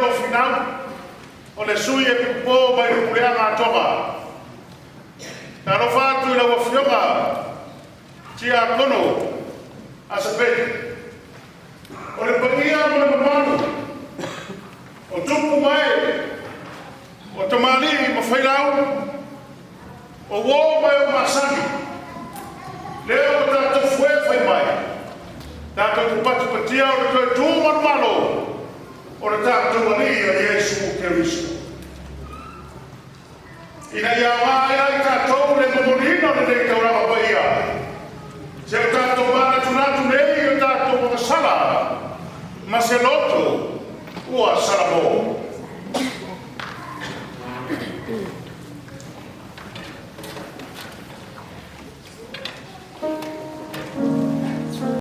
lou finau, o le sui e pupo mai le puleaga a Toga. Talofa atu i lau Afioga Tiakono Asapeli. O le paia ma le mamalu o tupu mae, o tamalii ma failau, o uo ma e masani, lea ua tatou fue fai mai, tatou te patipatia o le toe tu manumalo o le tatou Alii a Iesu Keriso. Ina ia aoga ai ai tatou le momoliina o lenei taulaga paia, se o tatou manatunatu nei o tatou agasala ma se loto ua salamo.